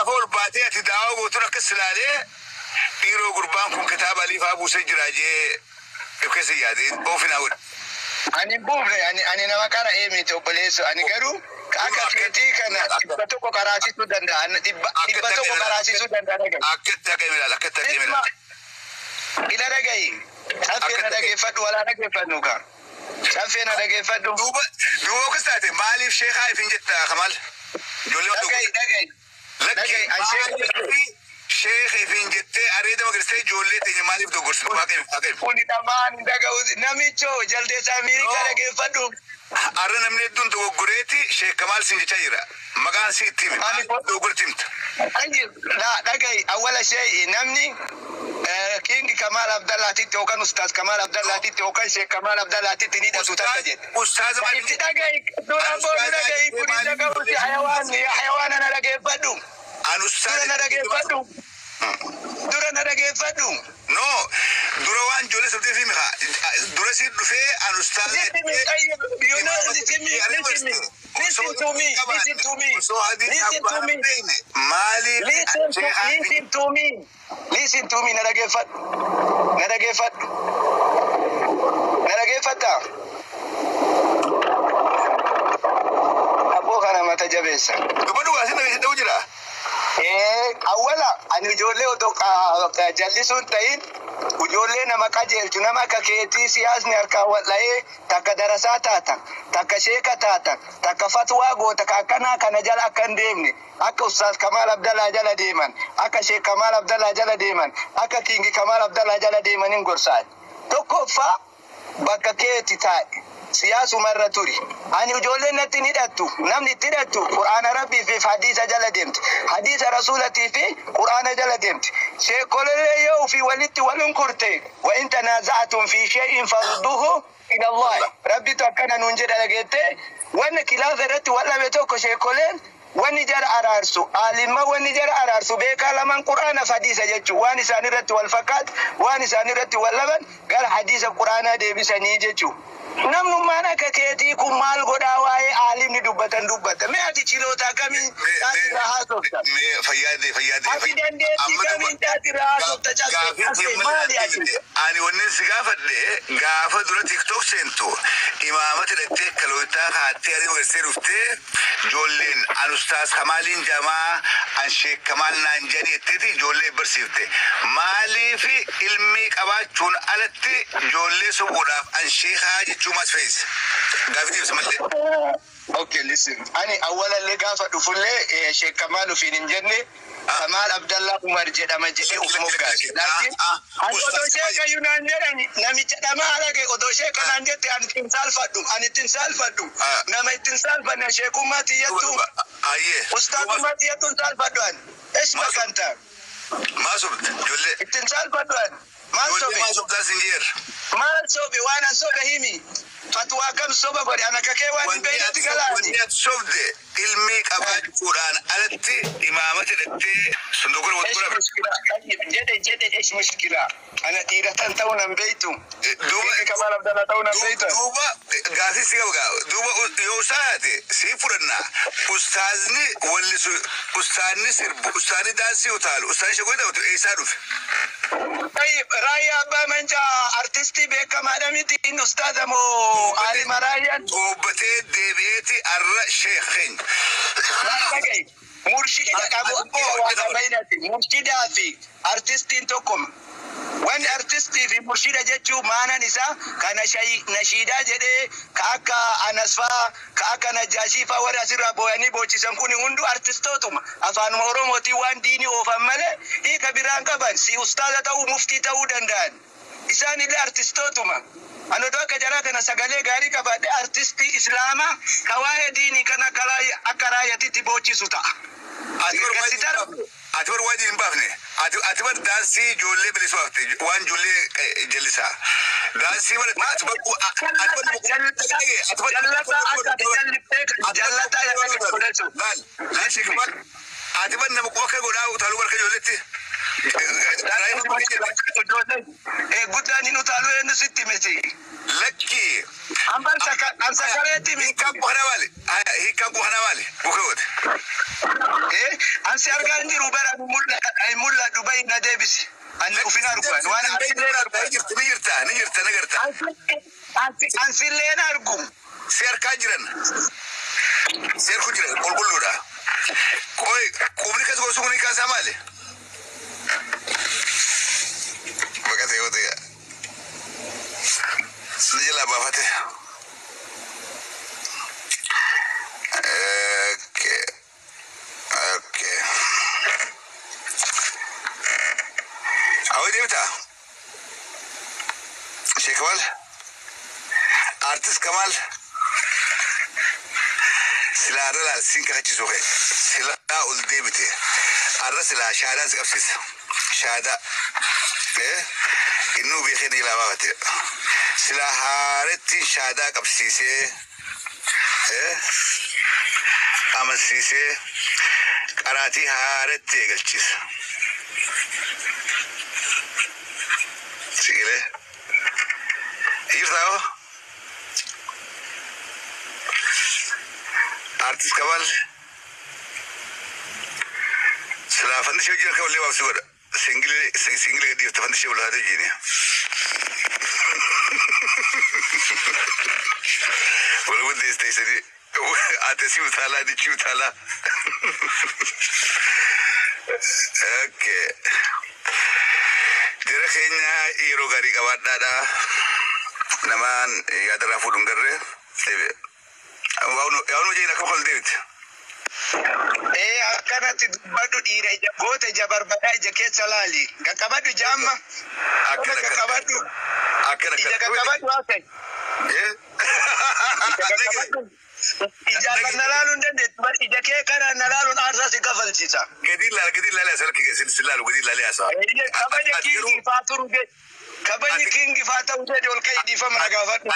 Gaafa ol baatee ati daawaa gootuun akkas ilaalee dhiiroo gurbaan kun kitaaba aliifaa buusee jira jee of keessa yaade oofinaa godhe. Ani hin buufne, ani nama qara'ee miti obboleesso. Ani garuu akka keetii kana 100 qaraasisuu danda'a. Ani 100 qaraasisuu danda'a dhaga'i. Akkatti akka ilaala, akkatti akka ilaala. Ila dhaga'i. Caffee na dhageeffadhu, walaa dhageeffannu kaa. Caffee na dhageeffadhu. Duuba duuba akkas taate maaliif sheekaa ifin jetta Kamaal? Ijoollee waan Dhaga'i dhaga'i. Lakki Dhaga'i, an sheeka maaliif sheeka ifin jettee areeda magartee ijoollee teenya maaliif dogoggorsitu? Waaqa waaqa. Kuni dhamaan dhaga'u namichoo jaldeessa Ameerikaa dhageeffadhu. Har'a namni hedduun dogoggoreeti sheek Kamaal siin jechaa jira. Maqaan si itti himi. Ani Dogoggorti himta. Anji la dhaga'i awwala shay'i namni King Kamal Abdallaatitti yookaan Ustaaz Kamal Abdallaatitti yookaan Sheek Kamal Abdallaatitti ni dhatu takka jedhe. Ustaaza maaliif Itti dhaga'i dura boonu dhaga'i kuni dhaga'u si hayawaan hayawaana na dhageeffadhu. An Dura ustaaza na dhageeffadhu. Dura na dhageeffadhu. No, dura waan ijoollee sabdee fi miha. Dura si dhufee an ustaaza Listen me, you know, listen me, listen me, listen to me, listen to me, listen to me. Maaliif Listen to, listen to me. Listen to me, na dhageeffadhu. Na dhageeffadhu. Na dhageeffadhaa? Abboo kana mata jabeessa. Dubbadhu waa sin dhageessee dha'u jira. Awwala ani ijoollee otoo jallisuun ta'in ijoollee nama qajeelchu nama akka keetii siyaasni harkaan wal dha'ee takka darasaa taata takka sheeka taata takka fatwaa goota ka akkanaa kana jala akka hin deemne akka Ustaaz Kamaal Abdallaa jala deeman akka Sheek Kamaal Abdallaa jala deeman akka Kingi Kamaal Abdallaa jala deeman hin gorsaan. Tokkoffaa bakka keeti taa'e siyaasuma irra turi. Ani ijoolleen natti hin hidhattu. Namni itti hidhattu Qur'aana Rabbii fi hadiisa jala deemti. Hadiisa Rasuulatii fi Qur'aana jala deemti. Sheekolee yoo ofii walitti walin kurte wa in tanaaza'atum fi shay'in farudduhu ila Allah. Rabbitu akkana nuun jedha dhageette wanni kilaafa irratti wal dhabe tokko sheekoleen wanni jara araarsu aalimma wanni jara araarsu beekaa lamaan Qur'aana fi hadiisa jechuun waan isaan irratti wal fakkaatu waan isaan irratti wal dhaban gara hadiisa Qur'aanaa deebisanii jechuudha. Namnummaan akka keetii kun maal godhaa waa'ee aalimni dubbatan dubbata. Mee ati chiloota kamiin taasirraa haasofta? Mee fayyaadee fayyaadee. Ati dandeettii kamiin taasirraa haasofta cabse cabse maali ati? Ani wanni si gaafadhe gaafa dura TikTok seentu imaamata hidhattee kalootaa kaattee adii magartee dhuftee ijoolleen an ustaas Kamaaliin jamaa an Sheek Kamaal naan jedhani jetteeti ijoollee barsiifte. Maaliif ilmii qabaachuun alatti ijoollee sobuudhaaf an sheekaa jechuu maas fe'ise? Gaafii deebisa malee. Okay, listen. Ani awwalallee gaafa dhufullee Sheek Kamaal ofiin hin jenne Kamaal Abdallaa Umar jedhama jedhee of moggaase. Laakiin ani otoo sheeka iyyuu naan jedhani namicha dhamaa dhage otoo sheeka naan jette ani ittiin saalfadhu ani ittiin saalfadhu nama ittiin saalfanne sheekummaa tiyyattu Ayyee. ustaazummaa tiyyattu hin saalfadhu ani. Esh bakanta Maa sobde ijoollee. ittiin saalfadhu ani. Maal Ijoollee sobe? maa sobdaa sin jeer. Maal sobe? Waan an sobe himi. Fatwaa kam soba godhe ana kakee waan hin beeknetti galaani. Wanni ati sobde ilmii qabaachuudhaan alatti imaamata hidhattee sunduqura ايش wal مشكلة؟ طيب جدي جدي ايش مشكلة؟ انا تيرتان تونا بيتو Duuba كمال عبد الله تونا بيتو duuba gaafii si qaba gaa duuba yoo ustaaze si fudhanna ustaazni wallisu ustaanni sirbu ustaanni daansii utaalu ustaanni shaggooyyee taphatu eessaa dhufe? طيب رايا ابا منجا ارتستي بيكا ما دمتي ان استاذ مو علي مرايا Toobbatee deebi'eeti arra sheekh keenya. مرشد ابو مرشدة في ارتستين توكم Wanni artistii fi murshida jechuun maanaan isaa kana nashiidaa jedhee ka akka Anas faa ka akka Najjaashii faa warri asirraa booyanii boochisan kun hunduu artistootuma afaanuma Oromootiin waan diinii oofan malee hiika biraan qaban si ustaaza ta'uu muftii ta'uu danda'an. Isaan illee artistootuma. Ani odoo akka jaraa kana sagalee gaarii qabaadhe artistii Islaamaa ka waa'ee diinii kana akka raayyaatitti boochisu ta'a. Ati bar Gadi darbu. Ati bar waajii hin baafne. Ati bar daansii ijoollee bilisuu baafte waan ijoollee jallisaa. Daansii bar ati bar ati bar Jallataa akka ati jalliftee jallataa akka godhatu. Laal laal sheekh Kamal ati bar nama quba akka godhaa utaaluu barka ijoolleetti. Guddaan hin utaaluu eenyu sitti miti. Lakki. Ambar an sakareetti mi. Hiikkaan buhana maali? Hiikkaan buhana maali? Bukee. An si argaa hin jiru bara hin mul'adhu bahi na deebisi. Ani ufin argu waan ansilleen argu. Ni jirta ni jirta ni garta. Ansilleen argu. Si harkaa jiran. Si harku jiran qulqulluudha. Qoy qubni kas gosu kun hiikkaan isaa maali? Baqatee yoo ta'e. Ni jalaa baafate. Okay. Okay. Awwa deemtaa? Sheekh Kamal? Artist Kamal? Silaa irra laal siin kakachiisuu ka'e. Silaa ol deebite. Arra silaa shaadaan si qabsiisa. Shaadaa. Innuu beekee ni jalaa baafate. Silaa haaretti shaadaa qabsiisee amansiisee qaraatii haaretti eegalchiisa. Sigilee. Jirtaa hoo? Artist Kamal. Silaa fandishee hojii harka wallee baabsi godha. Singilii gadi dhiifte fandishee bulhaatee jiini. Wal guddeessitee ate si utaalaa dichi utaalaa. Okay. Jara keenya yeroo gaarii qabaadhaadha. Namaan yaadarraa fuudhu hin garree. Yaa'uun hojii akka ol deebite. Akkanatti dubbadhu dhiira ija goota ija barbadaa ija keessa laali. Qaqqabadhu ija amma. Akkana Qaqqabadhu. Akkana Ija qaqqabadhu haasa'e. Ija qaqqabadhu. Ija kan na laaluu hin dandeettu. Ija kee kanaan na laaluun aarsaa si kafalchiisa. Gadi ilaala gadi ilaala asal kee si laalu gadi ilaala haasa'a. Kabaja kiingii faa turu jedhe. Kabajni kiingii faa ta'u jedhe ol ka'ii dhiifama na gaafadhu.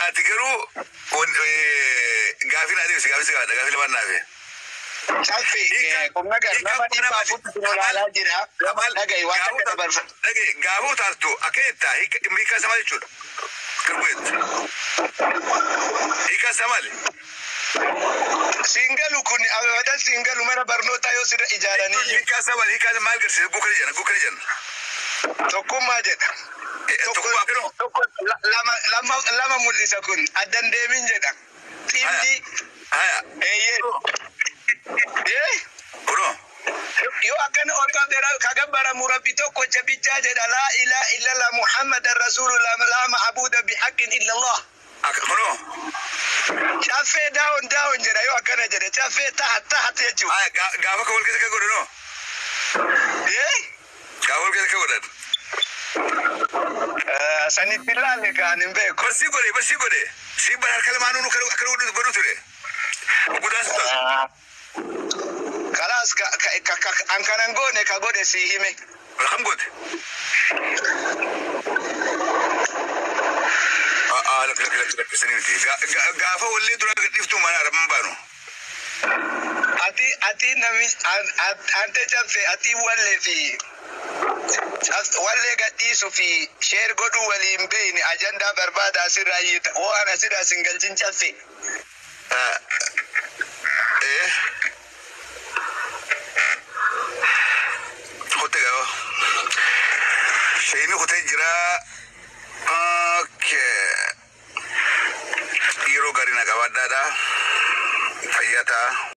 Ati garuu gaafii naa deebisi gaafii si gaafadha gaafii lamaan naafe. Caffee qubna gar nama 400 olaalaa jira. Dhaga'i waan akka dabarfatu. Dhaga'i gaafa utaaltu akka jettaa hiikkaa isaa maal jechuudha? Kirbu'etti. Hiikkaa isaa maali? Siingalu kun abadan siingalu mana barnootaa yoo sirra ijaaranii. Hiikkaa isaa maali? Hiikkaa maal garsiisa? Gukkana jenna gukkana jenna. Tokkummaa jedha. Tokkummaa kunoo? Tokko lama mul'isa kun addan deemin jedha. Ximdii. Haya. Eeyyee. Kunoo? Yoo akkana ol qabde ka gabbaramu rabbi tokkocha bichaa jedha laa ilaaha illallah muhammadan rasulullah laa ma'buuda bihaqqin illallah. Kunoo? Caffee daawon daawon jedha yoo akkana jedhe caffee tahat tahat jechuudha. Haya gaafa ka wal keessa ka godhan hoo? Gaafa wal keessa ka godhan? Sanitti ilaalle kaan hin beeku. Barsii godhe barsii godhe. Si bara harka lamaanuu akka godhu ture. Guddaan si tolu. Kalaas an kanan goone ka godhe si hime. Kam goote? Lakki lakki lakki lakki sanii miti. Gaafa wallee duraa gadhiiftuu mana arabman baanu. Ati nami ante caffee ati wallee fi wallee gadhiisuu fi sheer godhuu waliin beeyne ajandaa barbaada asirraa iyyita. Oo an asirraa sin galchin caffee. Kote gaafa. Shayni kotee jira. Okay. Yeroo gaarii na qabaadhaadha. Fayyaa ta'a.